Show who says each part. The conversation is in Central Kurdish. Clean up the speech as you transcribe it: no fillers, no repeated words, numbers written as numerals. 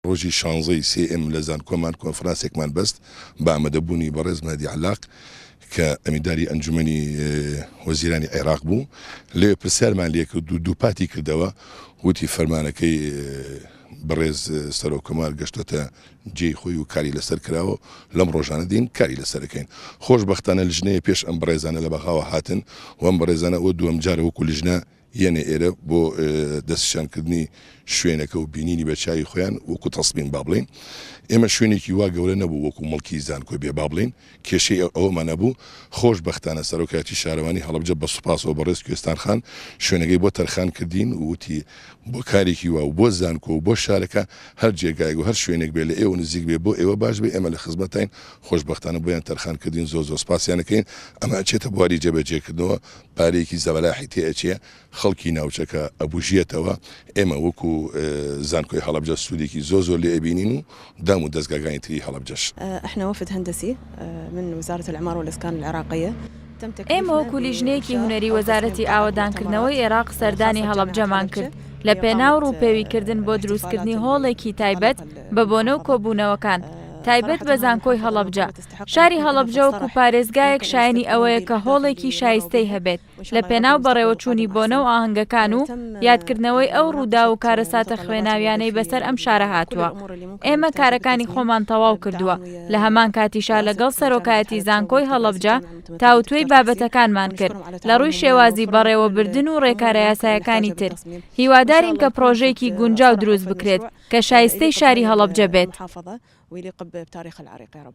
Speaker 1: ڕۆژی شانزەی سێ ئێمە لە زانکۆمان کۆنفرانسێکمان بەست بە ئامادەبوونی بەڕێز مەهدی عەلاق کە ئەمینداری ئەنجومەنی وەزیرانی عێراق بوو، لەوێ پرسیارمان لێکرد و دووپاتی کردەوە وتی فەرمانەکەی بەڕێز سەرۆک کۆمار گەشتۆتە جێی خۆی و کاری لەسەر کراوە لەم ڕۆژانە دێین کاری لەسەر ئەکەین. خۆشبەختانە لجنەیە پێش ئەم بەڕێزانە لە بەغاوە هاتن و ئەم بەڕێزانە ئەوە دووەم جارە وەکو لجنە یەنە ئێرە بۆ دەستنیشانکردنی شوێنەکە و بینینی بە چاوی خۆیان وەکو تەسمیم با بڵێین ئێمە شوێنێکی وا گەورە نەبوو وەکو مڵکی زانکۆ بێ با بڵێین کێشەی ئەوەمان نەبوو خۆشبەختانە سەرۆکایەتی شارەوانی هەڵەبجە بە سوپاسەوە بەڕێز کوێستان خان شوێنەکەی بۆ تەرخان کردین و وتی بۆ کارێکی وا و بۆ زانکۆ و بۆ شارەکە هەر جێگایەک و هەر شوێنێک بێ لە ئێوە نزیک بێ بۆ ئێوە باش بێ ئێمە لە خزمەتتاین خۆشبەختانە بۆیان تەرخان کردین زۆر زۆر سوپاسیان ئەکەین ئەمە ئەچێتە بواری جێبەجێکردنەوە پارەیەکی زەبەلاحی تێ ئەچێ خەڵکی ناوچەکە ئەبوژیەتەوە، ئێمە وەکو زانکۆی هەڵەبجە سوودێکی زۆر زۆر لێ ئەبینین و دام و دەزگاکانی تری هەڵەبجەش.
Speaker 2: احنا وفد هندسي من وزارة العمارة والاسكان العراقية تم
Speaker 3: ئێمە
Speaker 2: تكليفنا
Speaker 3: وەکو لیژنەیەکی
Speaker 2: بإنشاء
Speaker 3: هونەری
Speaker 2: أو تصميم
Speaker 3: وەزارەتی
Speaker 2: قاعة
Speaker 3: ئاوەدانکردنەوەی
Speaker 2: مؤتمرات
Speaker 3: ئێراق سەردانی
Speaker 2: خاصة بجامعة
Speaker 3: هەڵەبجەمان
Speaker 2: هەڵەبجە
Speaker 3: کرد لە پێناو
Speaker 2: لإقامة
Speaker 3: ڕووپێویکردن بۆ دروستکردنی
Speaker 2: احتفالات اللي
Speaker 3: هۆڵێکی تایبەت
Speaker 2: تتعلق
Speaker 3: بە بۆنە و
Speaker 2: بالمحافظة
Speaker 3: کۆبوونەوەکان تایبەت
Speaker 2: صراحة
Speaker 3: بە
Speaker 2: هذه
Speaker 3: زانکۆی
Speaker 2: المحافظة
Speaker 3: هەڵەبجە.
Speaker 2: المحافظة تستحق أن
Speaker 3: شاری
Speaker 2: يكون لها
Speaker 3: هەڵەبجە وەکو
Speaker 2: صرح
Speaker 3: پارێزگایەک
Speaker 2: يمكن أن
Speaker 3: شایەنی
Speaker 2: يستقبلون
Speaker 3: ئەوەیە
Speaker 2: به
Speaker 3: کە
Speaker 2: الأحداث
Speaker 3: هۆڵێکی
Speaker 2: اللي مروا
Speaker 3: شایستەی
Speaker 2: بها
Speaker 3: هەبێت
Speaker 2: وإن شاء
Speaker 3: لە
Speaker 2: الله يا رب
Speaker 3: پێناو
Speaker 2: المستقبل
Speaker 3: بەڕێوەچوونی
Speaker 2: القادم
Speaker 3: بۆنە
Speaker 2: أحسن
Speaker 3: و ئاهەنگەکان و
Speaker 2: تم
Speaker 3: یادکردنەوەی ئەو
Speaker 2: يعني
Speaker 3: ڕووداو و
Speaker 2: مناقشة
Speaker 3: کارەساتە
Speaker 2: متطلبات
Speaker 3: خوێناویانەی
Speaker 2: الوظيفية
Speaker 3: بەسەر ئەم شارە
Speaker 2: وكل
Speaker 3: هاتووە.
Speaker 2: الأمور اللي ممكن أن
Speaker 3: ئێمە
Speaker 2: نحتاجها
Speaker 3: کارەکانی
Speaker 2: بالتصميم
Speaker 3: خۆمان تەواو کردووە،
Speaker 2: بالتعاون ويا
Speaker 3: لە هەمان کاتیشا
Speaker 2: رئاسة
Speaker 3: لەگەڵ
Speaker 2: جامعة
Speaker 3: سەرۆکایەتی
Speaker 2: هەڵەبجە
Speaker 3: زانکۆی
Speaker 2: ومكتب رئاسة
Speaker 3: هەڵەبجە
Speaker 2: الجامعة المتمثل
Speaker 3: تاوتوێی
Speaker 2: بالدكتور تحسين
Speaker 3: بابەتەکانمان کرد
Speaker 2: ونشكرهم على
Speaker 3: لە ڕووی
Speaker 2: تعاونهم ويانا
Speaker 3: شێوازی
Speaker 2: ووفرهم كل
Speaker 3: بەڕێوەبردن و
Speaker 2: الأمور
Speaker 3: ڕێکارە
Speaker 2: اللي ممكن أن
Speaker 3: یاسایەکانی
Speaker 2: نحتاجها
Speaker 3: تر.
Speaker 2: بالتصميم وإن شاء
Speaker 3: هیوادارین
Speaker 2: الله
Speaker 3: کە
Speaker 2: يكون
Speaker 3: پڕۆژەیەکی
Speaker 2: وفد
Speaker 3: گونجاو
Speaker 2: صرح
Speaker 3: دروست
Speaker 2: وفد
Speaker 3: بکرێت
Speaker 2: مشروع
Speaker 3: کە شایستەی
Speaker 2: يليق
Speaker 3: شاری
Speaker 2: بهذه
Speaker 3: هەڵەبجە بێت.
Speaker 2: المحافظة ويليق بتاريخها العريق يا رب.